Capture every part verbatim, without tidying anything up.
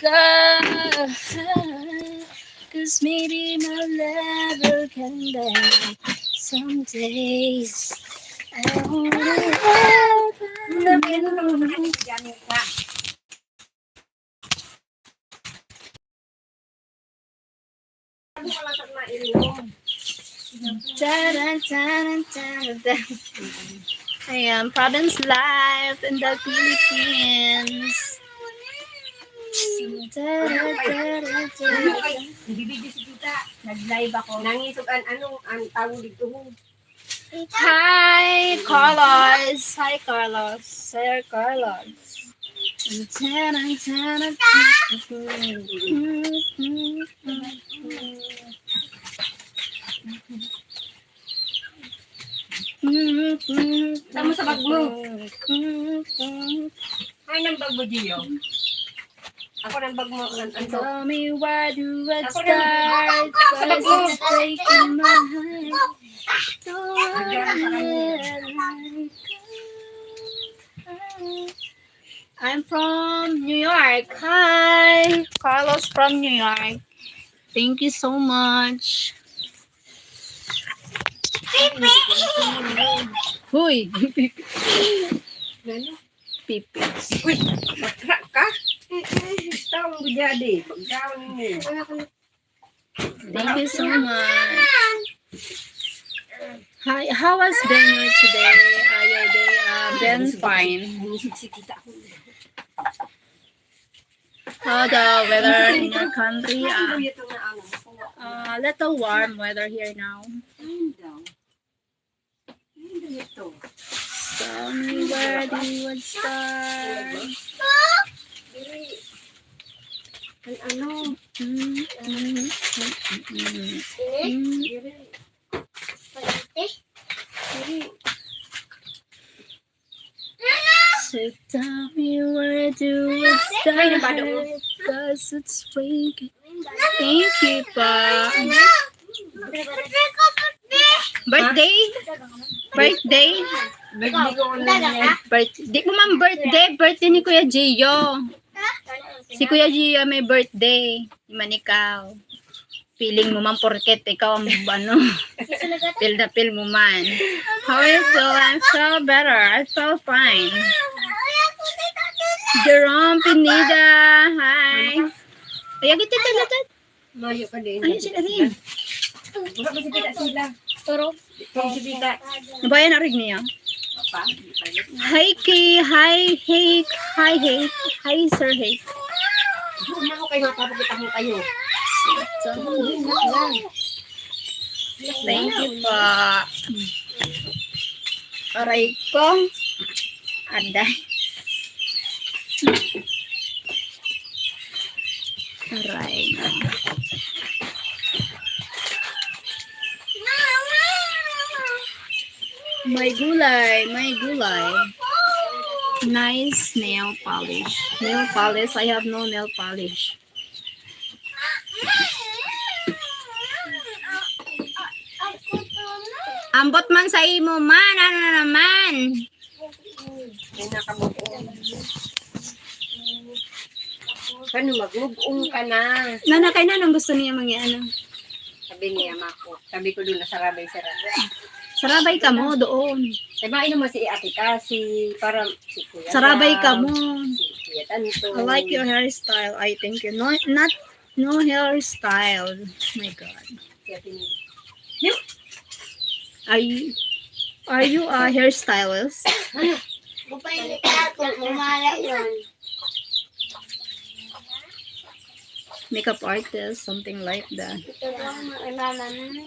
ka. 'Cause maybe my level can bend some days. I wanna have Taran, taran, taran, taran. Ayan, province life in the Philippines. Taran, taran, taran. Nagbibideo si tita. Nag-live ako. Nangisog an anong ang tawag dito ho. Hi, Carlos. Hi, Carlos. Sir Carlos. Taran, taran, taran. Tama sa bag mo. Ay, nang bag mo, Gio. Ako nang bag mo. An ano? Tell me why do I start? Cause it's breaking my heart. Don't wanna let it go. I'm from New York. Hi! Carlos from New York. Thank you so much. Huy! Ano? Pipi. Uy, bakla ka? Tawag mo dyan eh. Pagkaon mo. Thank you so much. Hi, how was Benue today? Uh, your day? Uh, been fine. Nanisig si tita ako. How the weather in your country? Uh, Ito na ang uh, little warm weather here now. Ayun daw. Ayun daw ito. Tell me where do you start? Dili. Ang ano? Mm, mm, mm, mm, mm. Dili. Dili. So tell me where do you start? Cause it's breaking. Thank you pa. Birthday? Birthday? Birthday ko online niya. Birth di mo man birthday, birthday ni Kuya Gio. Si Kuya Gio may birthday. Di man ikaw. Feeling mo man porket ikaw ang ano. Feel na feel mo man. How are you feel? I feel better. I feel fine. Jerome Pineda, hi. Ay, agit ito, agit ito. Mayo ka din. Ayun si Karin. Wala pa si tita sila. Pero, Kung si tita. nabayan na rin niya. Pa? Di pa yun. Hi, Kay. Hi, Hake. Hi, Hake. Hi, Sir Hake. Doon na ako kayo, mapapakita ko kayo. Thank you po. Aray ko. Aday. Aray. May gulay, may gulay. Nice nail polish. Nail polish, I have no nail polish. Ambot man sa imo man, ano na naman? Yan ang kabuo. Kano, maglubong ka na. Nana, kay nanong gusto niya mangyano? Sabi niya, mako. Sabi ko doon na sarabay-sarabay. Sarabay ka mo doon. Sabi, naman si ate ka, si, para si Kuya Sarabay ka Dam, mo. Si Kuya Tanto. I like your hairstyle. I thank you. No, not, no hairstyle. My God. Si ate niya. Are you, are you a hairstylist? Bupay ni Tato, mamaya yun. Makeup artist, something like that. Ito daw ang mga mama mo.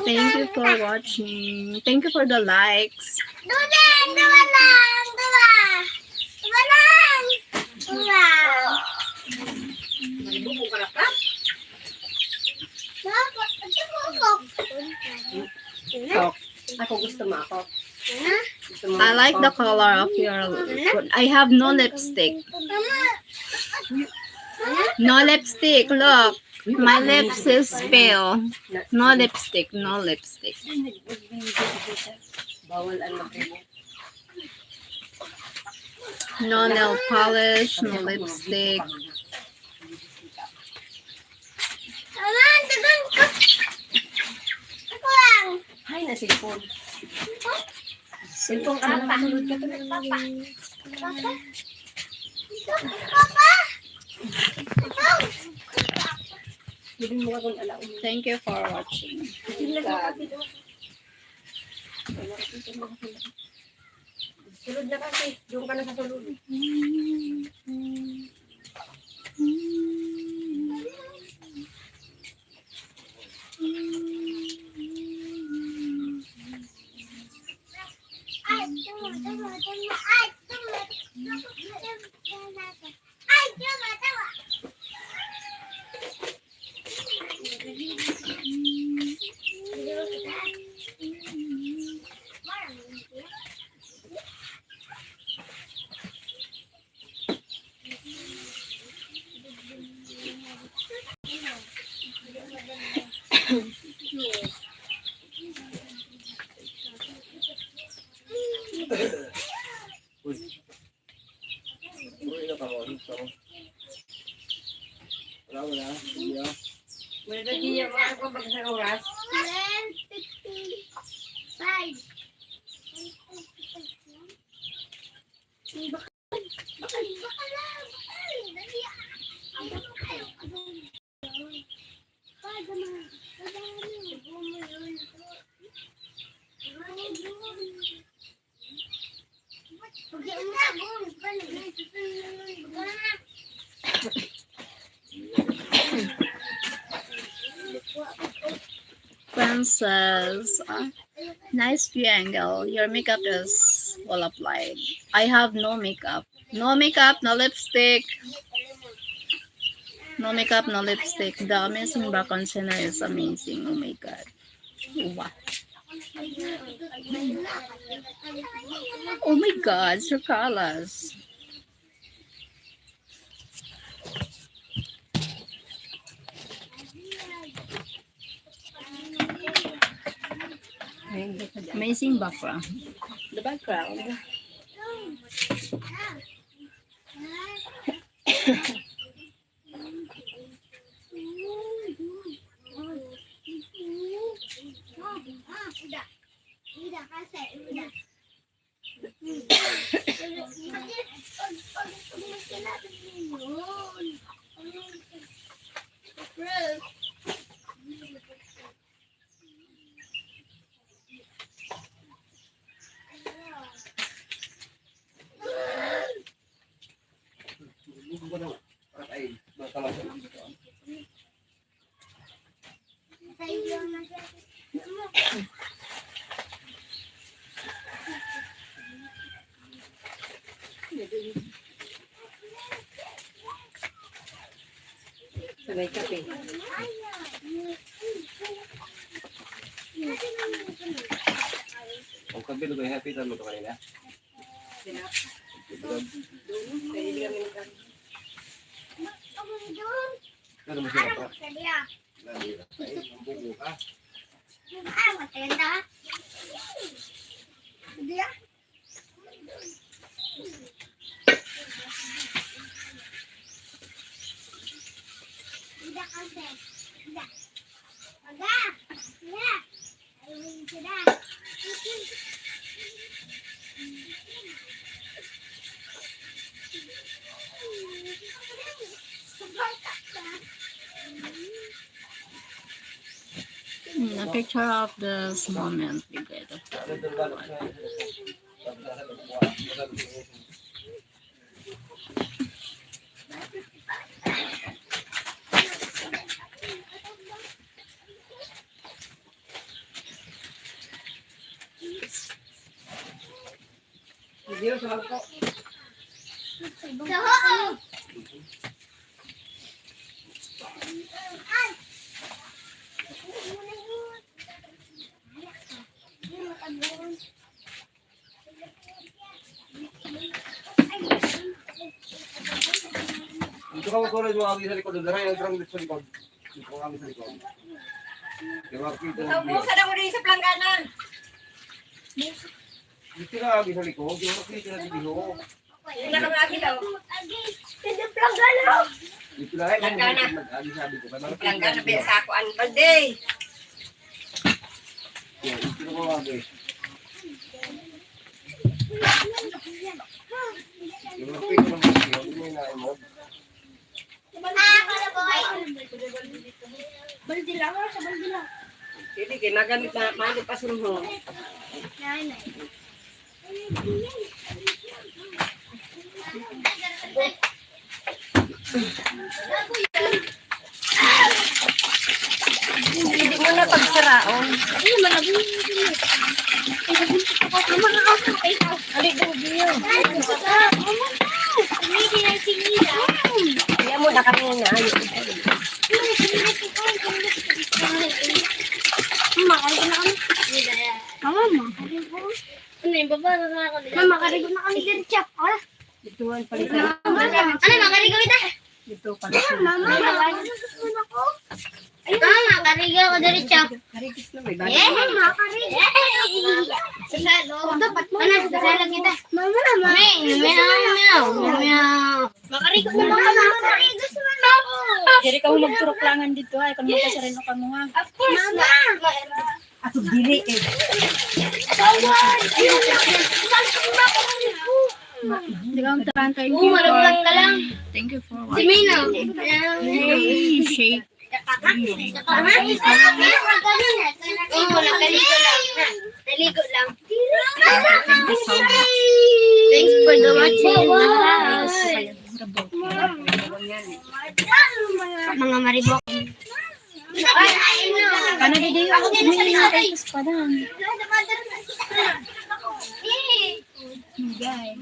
Thank you for watching. Thank you for the likes. Dula! Dula lang! Dula! Dula lang! Dula! Maglubong ka na ka? Ako, gusto mo ako? Gusto mo I like ako? The color of your lip. I have no lipstick. No lipstick. Look, my lips is pale. No lipstick. No lipstick. Bawal ang maglubong. No nail polish, no lipstick. Mama, tagang ka. Ako lang. Ay, na cellphone. Cellphone ka na, pasulod ka to. Papa. Papa. Hindi mo akong alaon. Thank you for watching. Hindi na kapatid, oh. Sulod na kasi. Doon ka na sa sulod. Uy. Uy, ano ka mo? Ano ka mo? Wala, wala. Hindi, ah. Wala na, di yan. Ano pa ba sa oras? Twelve fifty-five. Bakal, bakal lang, bakal. Dali, ah. Ay, bakal. Princess, ah, nice view angle. Your makeup is well applied. I have no makeup. No makeup, no lipstick. No makeup, no lipstick. The amazing back concealer is amazing. Oh my God. Wow. Oh my God, Sir Carlos. Amazing background. The background. Sa may kape. Ang kape, luto, happy, tama to kanina. Pero masarap pa. Lagi na. Ay, ang buko ka. Mm, a picture of this moment. Video sa bangko. Dito ka magkulay mo, agi sa likod. Dara yung drone dito sa likod. Dito ka agi sa likod. Di ba, kita mo. Ubusan ako din sa plangganan. Dito na agi sa likod. Di ba, kita na dito. Ito na lang lagi daw. Ito na lang, mag-agi sabi ko. Kaya mga Planggana, biya sa ako, ang balde. Yan, ito na mga guys. Yung mga pwede naman, yung mga inain mo. Balde lang, sa balde lang. Hindi, kinagamit na, mahal pa sa luho. Hindi mo na pagsaraon. Ay, malabo. Ay, nabuntis ako. Mama, ako. Ay, ako. Ali, baby, yun. Ay, gusto ka. Mama, hindi na sinila. Kaya mo na kami na, ano. Mama, kain na kami. Mama, ma. Ano yung baba? Mama, karigo na kami dyan, Chap. Ah. Ito ang palitan. Ano, makarigo kita? Ito, palitan. Mama, mama, mama, ako. Mama, makarigo ako diretso. Karigis na may balik. Eh, mama, makarigo. Dapat mo. Ano, sasala kita. Mama, mama. May, may, may, may, may. Makarigo na, mama, makarigo na ako. Diri ka mo magturuklangan dito, ay, kung magkasarino ka mo, ha? Of course, mama. Ato dili, eh. Hindi ka magtarantay. Oo, malulang ka lang. Thank you for watching. Si Mina. Hey, shake. Oo, nakaligo lang. Naligo lang. Thank you so much. Thanks for the watching. Mga maribok. Kana di di ako, may mga kaitos pa lang. Guys.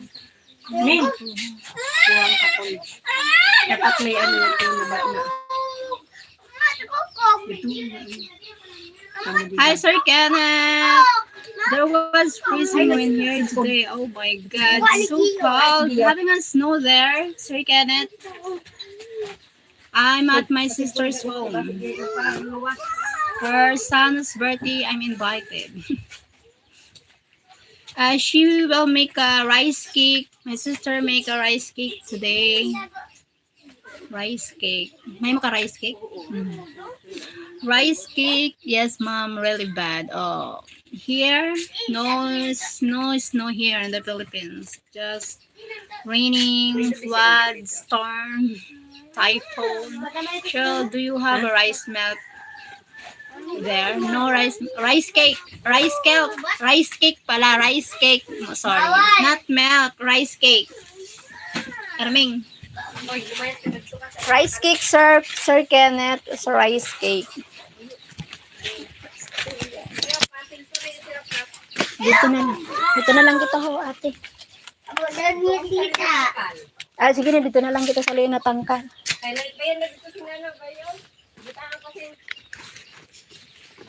Min. Kuwang ka po. Dapat may ano ito na ba na. Hi, Sir Kenneth. There was freezing wind here today. Oh my God, so cold. Having a snow there, Sir Kenneth. I'm at my sister's home. Her son's birthday, I'm invited. Uh, she will make a rice cake. My sister make a rice cake today. Rice cake. May maka rice cake? Mm. Rice cake. Yes, ma'am. Really bad. Oh, here, no, s- no snow here in the Philippines. Just raining, flood, storm, typhoon. Cheryl, do you have a rice milk there? No rice, rice cake. Rice cake. Rice cake pala. Rice cake. Oh, sorry. Not milk. Rice cake. Carming. Rice cake, sir. Sir Kenneth. Sa rice cake. Dito na lang. Dito na lang kita ho, ate. Ako na ni tita. Ah, sige na, dito na lang kita sa linatangka. Ay, nagbayan na dito si Nana ba yun? Butangan ko si,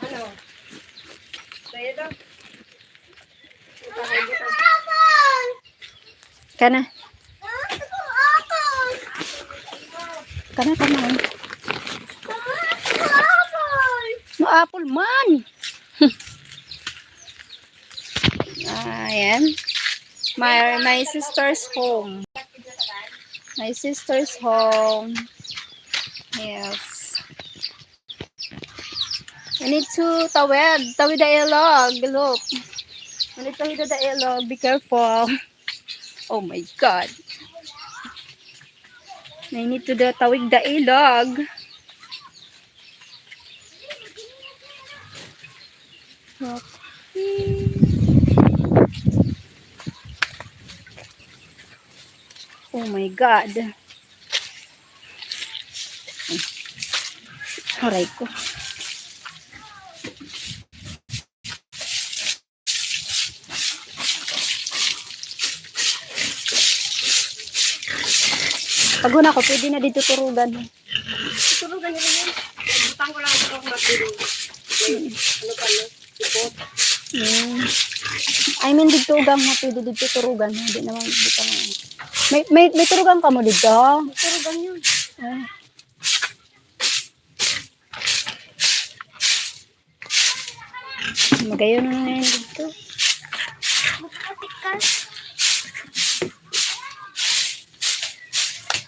ano? Sa'yo daw. Kana. Kana, kana. No apple man. Ayan. My, my sister's home. My sister's home. Yes. I need to tawid. Tawid the ilog. Look. I need to tawid the ilog. Be careful. Oh my God. I need to the tawid the ilog. Look. Oh my God. Aray ko. Pag una ko, pwede na dito turugan. Turugan nyo rin yun. Butang ko lang ito kung mabili. Ano pa, no? Ipot. Mm. I mean, dito ugang ha, pwede dito turugan. Hindi naman dito nga. May, may, may turugan ka mo dito? Turugan yun. Ah. Magayon na ngayon dito. Magkapit ka.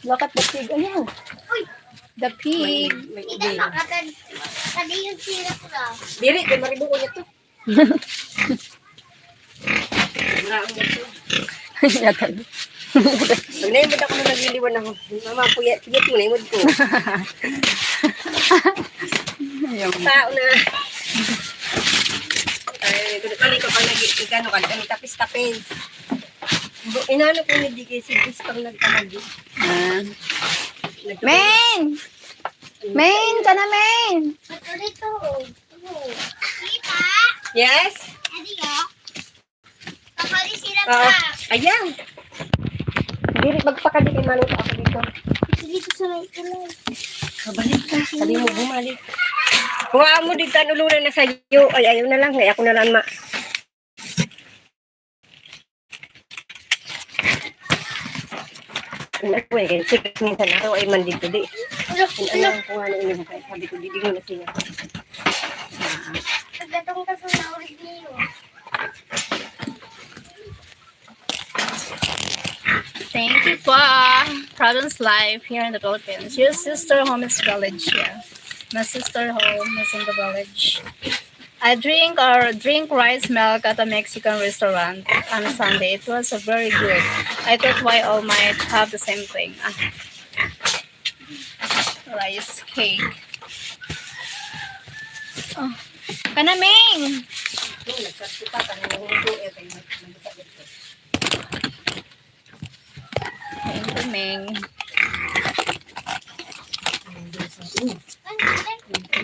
Look at the pig. Ayan. The pig. May, may Ito, ibig. Makatad-, kadi yung sirap ka. Diri, kay maribuko niya to. Brown niya to. Yatag. Pag naimod ako na nagliliwan ako. Mama, kuya, sige po, naimod ko. Yung Tao na. Ay, balik ko pag nag-, ano ka, ano, tapis-tapis. Bu-, inano ko ni D K, si Chris pang nagkamali. Ah. Nagkamali. Main! Main ka na, Main! Ito dito, oh. Ito. Kita? Yes? Adi, oh. Kapali sila Oo. Pa. Ayan. Dili, magpakadi kay Manong ako dito. Dito sa may kulay. Kabalik ka. Sabi mo, bumalik. Kuha mo dito, ano, luna na sa'yo. Ay, ayaw na lang. Ay, ako na lang, ma. Ano ko eh, kasi minsan ako ay mandito di. Ano, ano ko nga na inom kaya sabi ko, "Didi mo na siya." Pagkatong ka sa naulit niyo. Thank you po. Province life here in the Philippines. Your sister home is village here. My sister home is in the village. I drink or drink rice milk at a Mexican restaurant on Sunday. It was a very good. I thought why all might have the same thing. Ah. Rice cake. Oh. Kanaming! Thank you, Ming.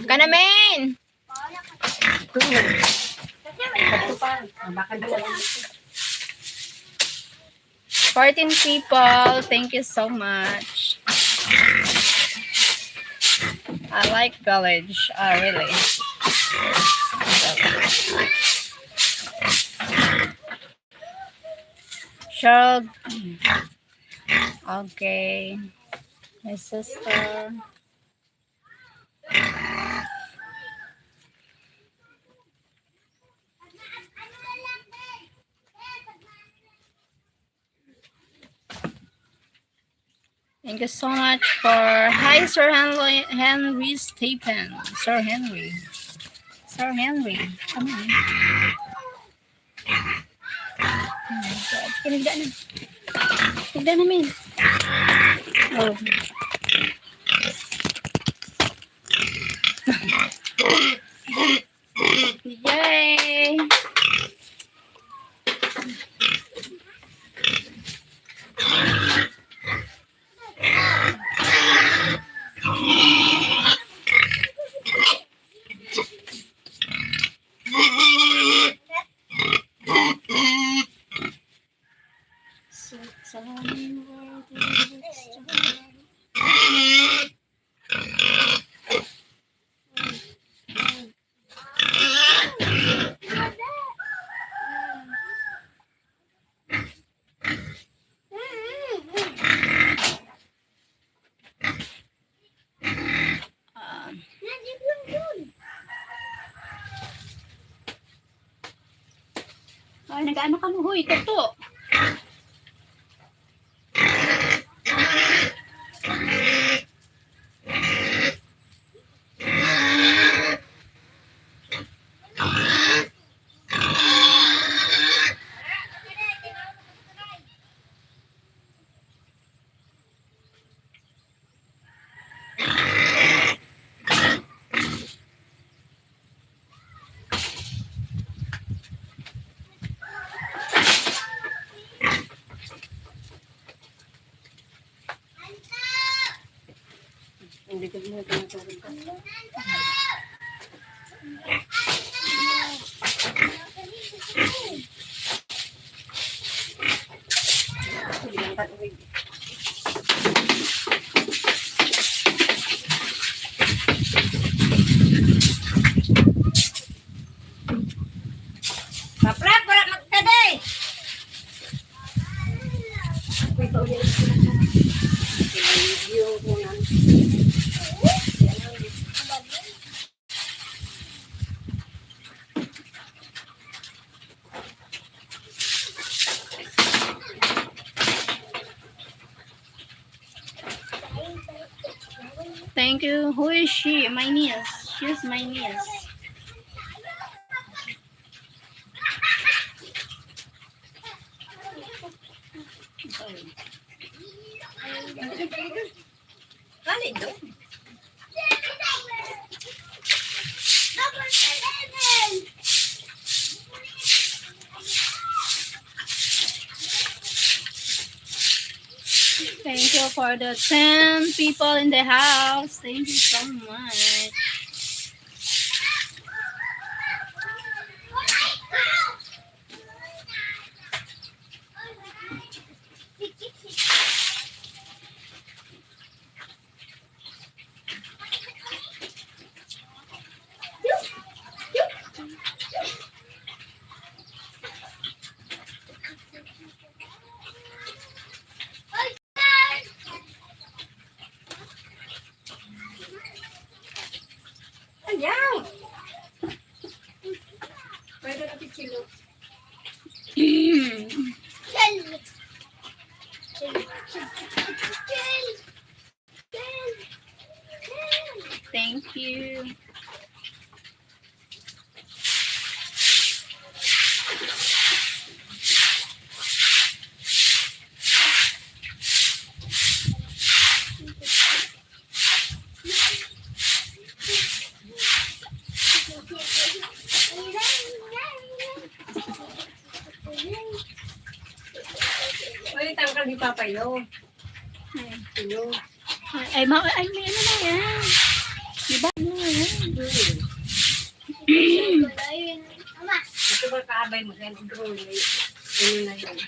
Kanaming! Fourteen people, thank you so much. I like village. Ah, really. Cheryl. Okay. My sister. Thank you so much for, hi, Sir Henry, Henry Stephen. Sir Henry. Sir Henry, come on. Oh my God. Kinigda na. Kinigda na, Min. Oh. Yay! Ah. Ay, nag-ano ka mo, huy, tuto. Hindi ko mo tinatawag ka. Maprap, wala magtabi! Thank you. Who is she? My niece. She's my niece. Ano ito? Thank you for the ten people in the house. Thank you so much. Ayaw! Pwede na pichilo. Thank you. Uy, tangkal ni Papa, yo. Ay. Yo. Ay, ma-, ay, may ano na yan. Di ba? Ano na yan? Ito ba kaabay mo? Yan, bro, may ano na yan.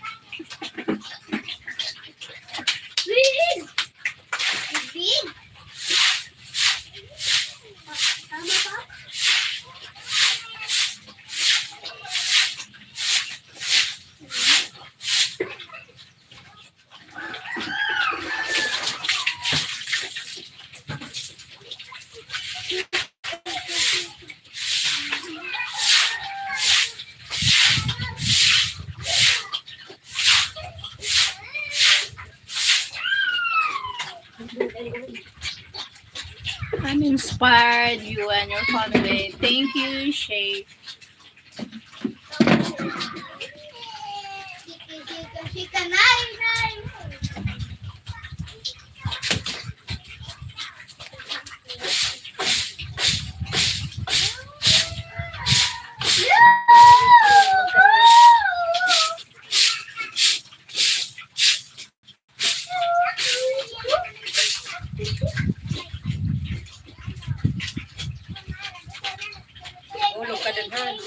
Big! Tama ba? I'm inspired, you and your family. Thank you, Shay. Ulog ka daghan.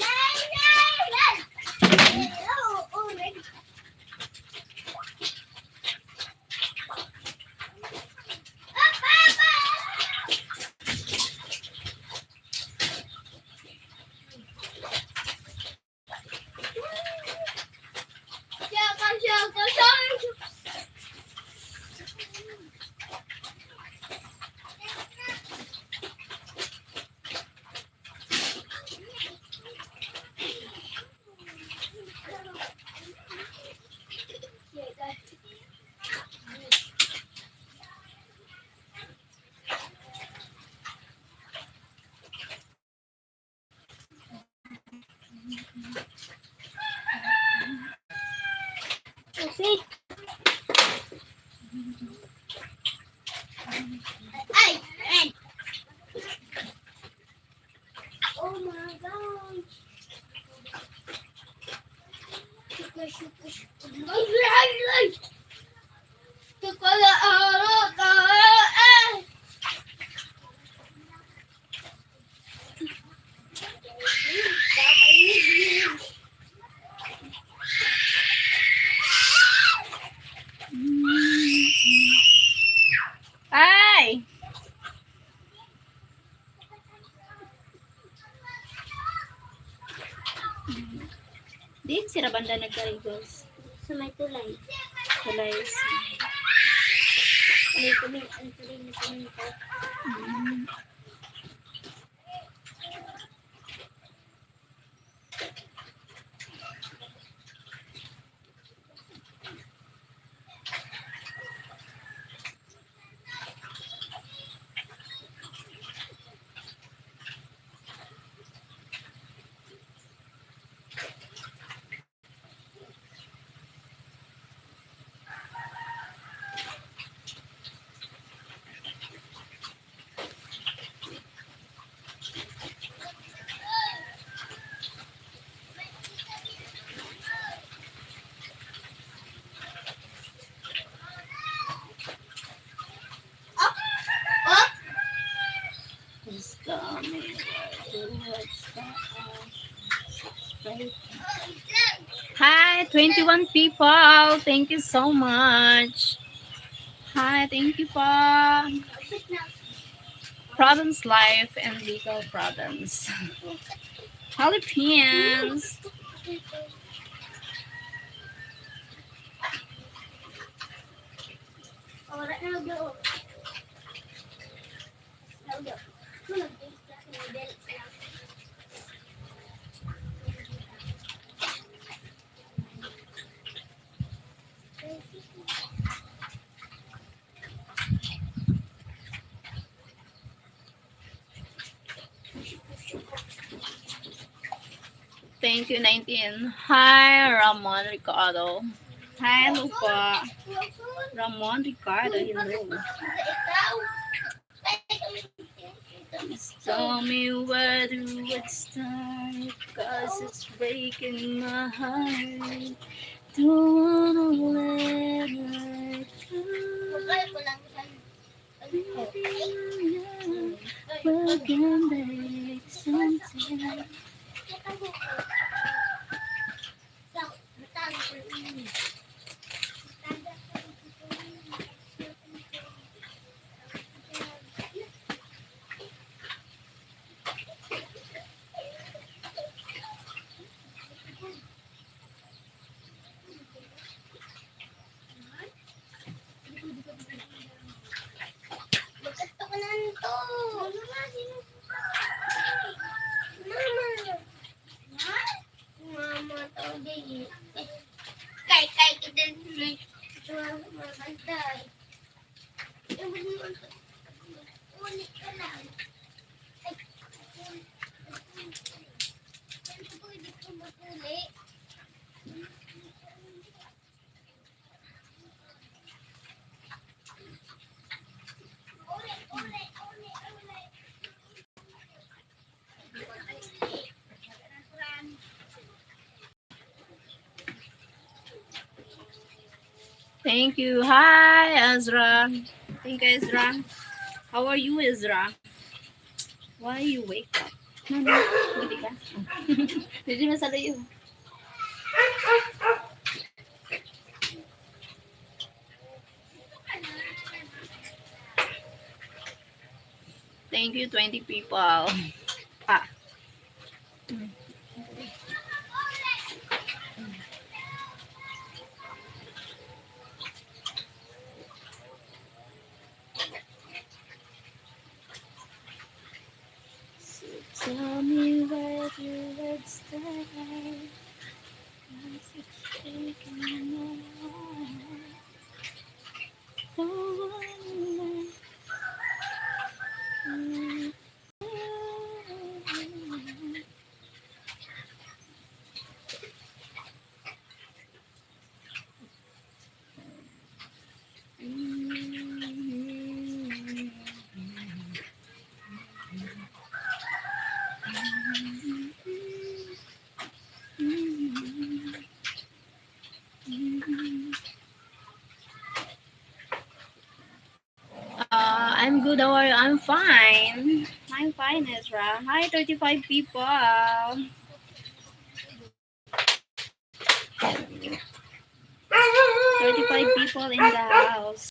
Ay, ay. Oh my God. Shuka, shuka, shuka. Ay, ay, ay. Shuka, la, ah, ah, ah. Ay! Diin sira banda nagkarigos? Sa may tulay. Tulay. Ano ito, may, ang tulay na ito. Mm. Hi, twenty-one people. Thank you so much. Hi, thank you po. Province life and legal province. Philippines. Thank you, nineteen. Hi, Ramon Ricardo. Hi, Lupa. Ramon Ricardo, hello. Tell me where to start, 'cause it's breaking my heart. Don't wanna let it go. We'll get back sometime. Magkadto ka na nito. Mama. Mama, tawag din. Kay, kay, kita na. Mama, bantay. Uli ka lang. Ay, pwede ko maguli. Thank you. Hi, Ezra. Thank you, Ezra. How are you, Ezra? Why you wake up? Nano, hindi ka? Hindi na sa layo. Thank you, twenty people. Ah. So tell me where you would stay. Don't wanna let you go. Uh, I'm good. How are you? I'm fine. I'm fine, Ezra. Hi, thirty-five people. Thirty-five people in the house.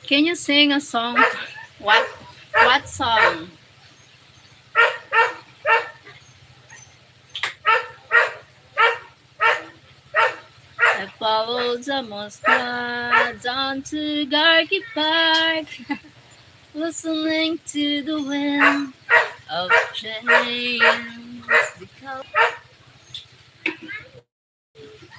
Can you sing a song? What, what song? A Followed the Moskva down to Gorky Park, listening to the wind of change. Because